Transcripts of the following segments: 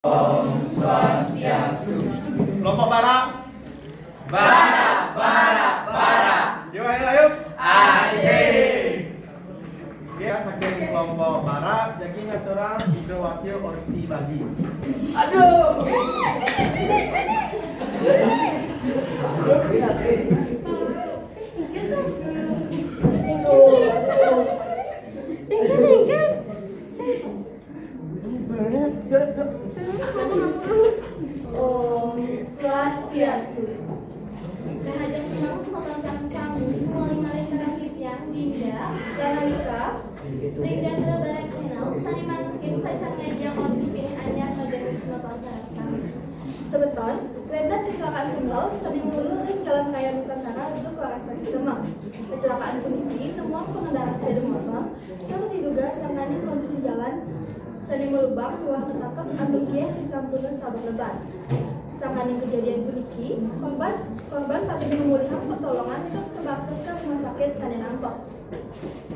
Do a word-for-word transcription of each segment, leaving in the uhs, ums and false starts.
Om Swastiastu. Kelompok bara. Bara, bara, bara. Yuk, ayo, ayo. Asik. Oke, saking kelompok bara, jadi ngaturang Ibu Wakil Orti Bagi. Aduh. Om Swastiastu. Rahajeng semeng semeton sareng sami, malih-malih sareng titiang Dinda lan Alika ring Gatra Barat Channel sane mangkin pacang nyajeng pinih anyar majeng semeton sareng sami. Semeton, wenten kecelakaan tunggal sami mulu ring Jalan Raya Nusantara, Dukuh Woraspati Semeng. Kecelakaan puniki nemuang pengendara sepeda motor tur diduga sangkaning kondisi jalan sane malubang miwah katekep antuk yeh risampune sabeh lebat. Sangkaning kejadian puniki, korban, korban patut mamulihang pertolongan tur kabakta ka rumah sakit sane nampek.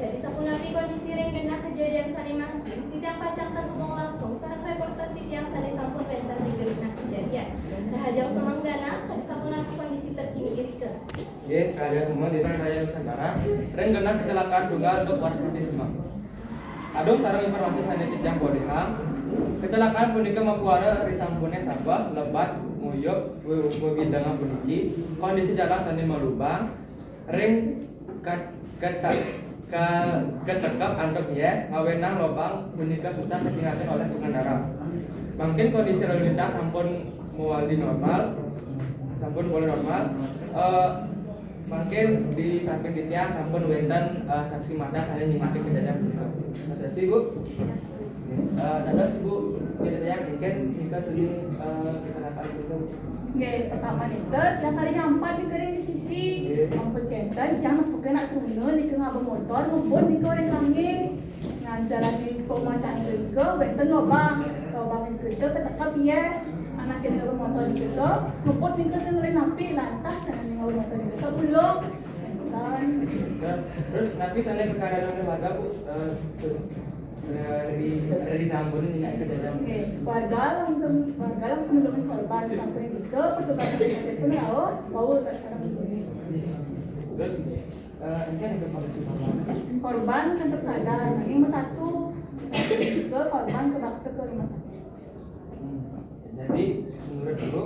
Jadi sapunapi kondisi ring genah kejadian sane mangkin, titiang pacang terhubung langsung sareng reporter titiang sane sampun wenten ring genah kejadian. Rahajeng semeng genah, kadi sapunapi kondisi terkini irika? Nggih, rahajeng semeng Dinda Raya Nusantara, ring genah kecelakaan tunggal Dukuh Woraspati Semeng. Adung sareng informasi sane titiang polihang, kecelakaan punika mapuara risampune sabeh lebat nguyuh we-, wewidangan puniki, kondisi jalan sane malubang, ring kat-, kata-, ka-, katekep antuk yeh, ngawenang lobang punika susah kacingakin oleh pengendara. Mangkin kondisi lalu lintas sampun mawali normal, sampun mawali normal. Eh, mangkin di samping titiang sampun wenten, eh, saksi mata sane nyingakin kejadian punika. Mas Esti, Bu? Eh, dados Ibu nyritayang kengken nika tuni, eh, kecelakaan punika. Nggih, pertama nika, tiang kari nyampang nika ring sisi. Nggih. Ampun kenten, tiang nepukin anak tunggal nika ngaba motor, ngebut nika ring kangin. Nah, jalan di perumahan nika, wenten lobang. Lobang nika katekep yeh. Anak nika ngaba motor nika, ngebut nika teng ring napi, lantas anak nika ngaba motor nika ulung. Kenten. Terus, napi sane kakarenan warga, Bu? Eh, Dari, dari sampun ini naik ke dalam. Oke, warga langsung, warga langsung nolongin korban sampai ke petugas itu rauh, bau nggak sekarang begini. Terus, eh, ini kan ada kondisi korban. Korban kan tersadar, nah, ini metatu sampai ke korban ke bakta ke rumah sakit. Hmm. Jadi, menurut Ibu,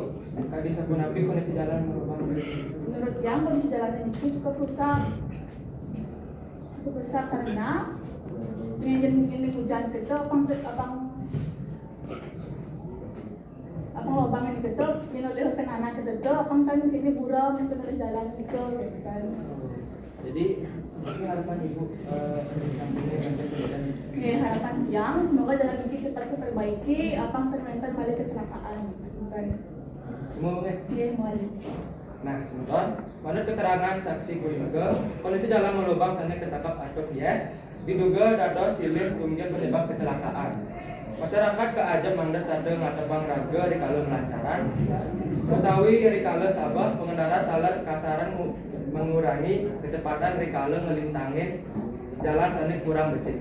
tadi sampun napi kondisi jalan berubah? Menurut yang kondisi jalannya itu cukup rusak. Cukup rusak karena ini, ini hujan gitu, apang, apang, apang lobang ini gitu, ini oleh kenana gitu, apang kan ini buram yang penuh jalan gitu, gitu kan. Jadi, itu harapan Ibu, eh, sampai nanti kemudian. Iya, harapan yang semoga jalan ini cepat diperbaiki, apang termentan malih kecelakaan. Bukan. Semua, oke? Iya, malih. Nah, semeton, manut keterangan saksi punika, kondisi jalan malubang sane katekep antuk yeh, diduga dados silih tunggil penyebab kecelakaan. Masyarakat kaajep mangda setata ngatepang raga rikala nglancarang, utawi rikala sabeh pengendara taler kasareng mu-, mengurangi kecepatan rikala nglintangin jalan sane kurang becik.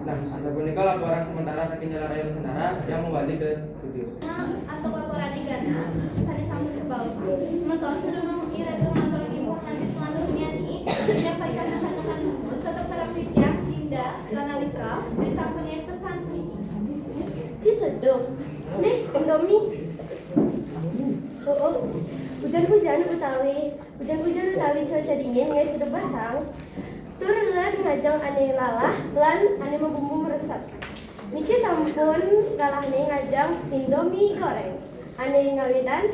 Nah, asapunika laporan sementara saking Jalan Raya Nusantara, yang mawali ke studio. Antuk laporan ring genah sane sampun kabaos. Semeton sadurung wengi raga matur nuwun, saking selanturnya ni, titiang pacang kasandekan nuwun, tetep sareng titiang, Dinda lan Alika, ring sampun pesan puniki. Ci Seduh. Nih, Indomie. Oh, oh. Hujan-hujan utawi, hujan-hujan utawi cuaca dingin, nggih sedeb basang. Tur lan ngajeng ane lalah, lan ane mabumbu meresep. Niki sampun lalahne ngajeng Indomie goreng. Ane ngawidan,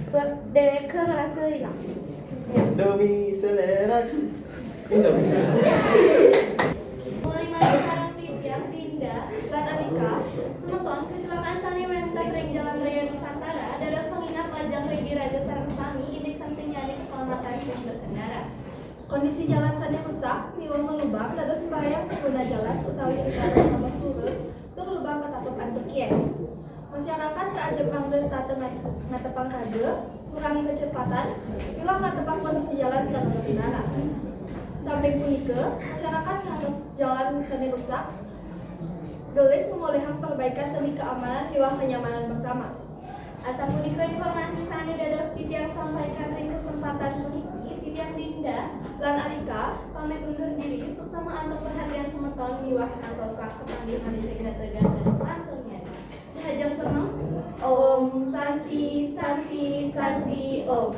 be-, dewek ngrasa ilang. Ya. Indomie selera. Indomie. Malih-malih sareng titiang Dinda lan Alika, semeton, kecelakaan sane wenten ring Jalan Raya Nusantara dados pangingat majeng ring iraga sareng sami indik pentingnyane keselamatan ing berkendara. Kondisi jalan sane rusak miwah malubang dados mbahayang pengguna jalan utawi rikala sabeh turun tur lubang katekep antuk yeh. Masyarakat kaajep mangda setata ngat-, ngatepang raga, ngurangi kecepatan, miwah ngatepang kondisi jalan lan berkendara. Samping punika, masyarakat ngatep jalan sane rusak, Gelis mamolihang perbaikan demi keamanan miwah kenyamanan bersama. Asapunika informasi sane dados titiang sampaikan ring kesempatan puniki, titiang Dinda lan Alika pamit undur diri, suksma antuk perhatian semeton miwah ngantos kapanggih malih ring gatra-gatra selanturnya. Rahajeng seneng. Om Santi, Santi, Santi, Om.